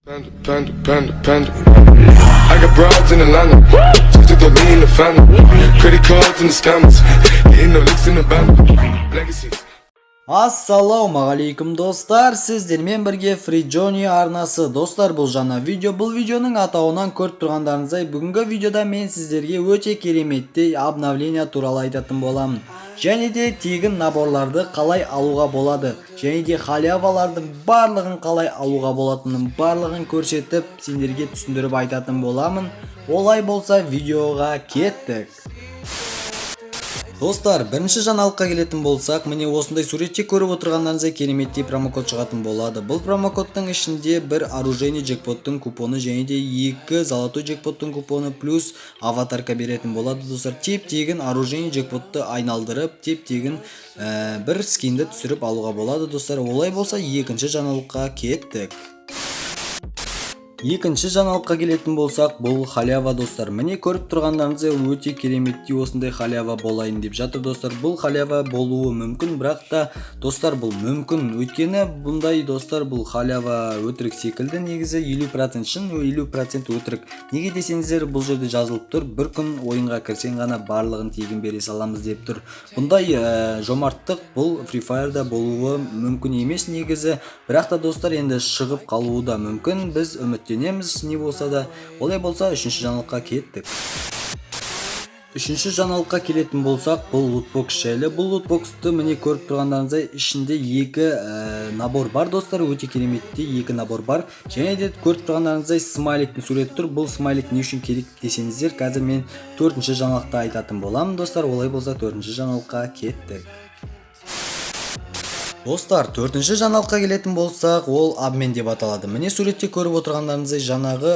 Panda, panda, panda, panda. I got broads in Atlanta. Just to me in the family. Credit cards and the scammers. Hitting off licks in the bando. Legacies. Ассалаумағалейкум, достар! Сіздермен бірге Free Johnny арнасы. Достар, бұл жаңа видео. Бұл видеоның атауынан көріп тұрғандарыңыздай, бүгінгі видеода мен сіздерге өте кереметтей обновление туралы айтатын боламын. Және де тегін наборларды қалай алуға болады, және де халявалардың барлығын қалай алуға болатынын барлығын көрсетіп, сендерге түсіндіріп айтатын боламын. Олай болса, видеоға кеттік. Достар, бірінші жаңалыққа келетін болсақ, міне, осындай суретте көріп отырғандарыңыздай, кереметтей промокод шығатын болады. Бұл промокодтың ішінде бір оружейный джекпоттың купоны және де екі золотой джекпоттың купоны плюс аватарка беретін болады, достар. Теп тегін оружейный джекпотты айналдырып, теп тегін бір скинді түсіріп алуға болады, достар. Олай болса, екінші жаңалыққа кеттік. Екінші жаңалыққа келетін болсақ, бұл халява, достар. Міне, көріп тұрғандарыңыздай, өте кереметтей осындай халява болайын деп жатыр, достар. Бұл халява болуы мүмкін, бірақ та, достар, бұл мүмкін. Өйткені бұндай, достар, бұл халява өтірік секілді негізі, 50% шын, 50% өтірік. Неге десеңіздер, бұл жерде жазылып тұр, бір күн ойынға кірсең ғана барлығын тегін бере саламыз деп тұр. Бұндай жомарттық бұл Free Fire'да болуы мүмкін емес негізі. Бірақ та, достар, енді шығып қалуы да мүмкін. Біз үміттенеміз не болса да. Олай болса, үшінші жаңалыққа кеттік. Үшінші жаңалыққа келетін болсақ, бұл лутбокс жайлы. Бұл лутбоксты, міне, көріп тұрғандарыңыздай, ішінде екі набор бар, достар. Өте кереметтей екі набор бар. Және де көріп тұрғандарыңыздай, смайликтің суреті тұр. Бұл смайлик не үшін керек десеңіздер, қазір мен төртінші жаңалықта айтатын боламын, достар. Олай болса, төртінші жаңалыққа кеттік. Достар, төртінші жаңалыққа келетін болсақ, ол обмен деп аталады. Міне, суретте көріп отырғандарыңыздай, жаңағы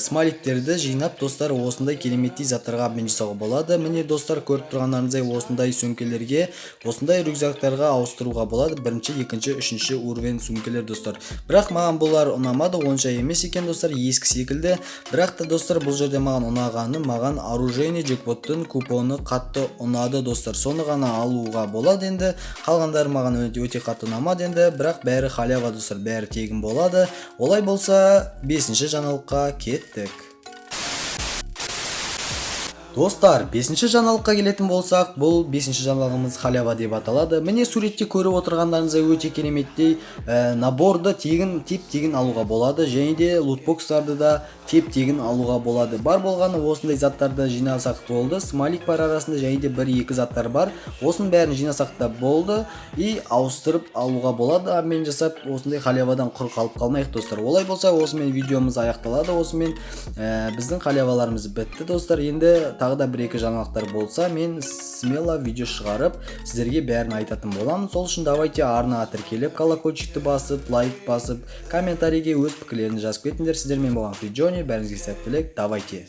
смайликтерді жинап, достар, осындай кереметтей заттарға обмен жасауға болады. Міне, достар, көріп тұрғандарыңыздай, осындай сөмкелерге, осындай рюкзактарға ауыстыруға болады. Бірінші, екінші, үшінші уровень сөмкелер, достар. Бірақ маған бұлар ұнамады, онша емес екен, достар, ескі секілді. Бірақ та, достар, бұл жерде маған ұнағаны, маған оружейный джекпоттың купоны қатты ұнады, достар. Соны ғана алуға болады енді. Қалғандары маған өте, өте қатты ұнамады енді, бірақ бәрі халява, достар, бәрі тегін болады. Олай болса, бесінші жаңалыққа кеттік. Достар, бесінші жаңалыққа келетін болсақ, бұл бесінші жаңалығымыз халява деп аталады. Міне, суретте көріп отырғандарыңыздай, өте кереметтей наборды тегін, теп тегін алуға болады және де лутбокстарды да теп тегін алуға болады. Бар болғаны осындай заттарды жинасақ болды. Смайлик бар арасында және де бір екі заттар бар. Осының бәрін жинасақ та болды и ауыстырып алуға болады обмен жасап. Осындай халявадан құр қалып қалмайық, достар. Олай болса, осымен видеомыз аяқталады. Осымен біздің халяваларымыз бітті, достар. Енді тағы да бір екі жаңалықтар болса, мен смело видео шығарып, сіздерге бәрін айтатын боламын. Сол үшін давайте арнаға тіркеліп, колокольчикті басып, лайк басып, комментарийге өз пікірлеріңізді жазып кетіңдер. Сіздермен болған Фри Джонни. Бәріңізге сәттілік, давайте.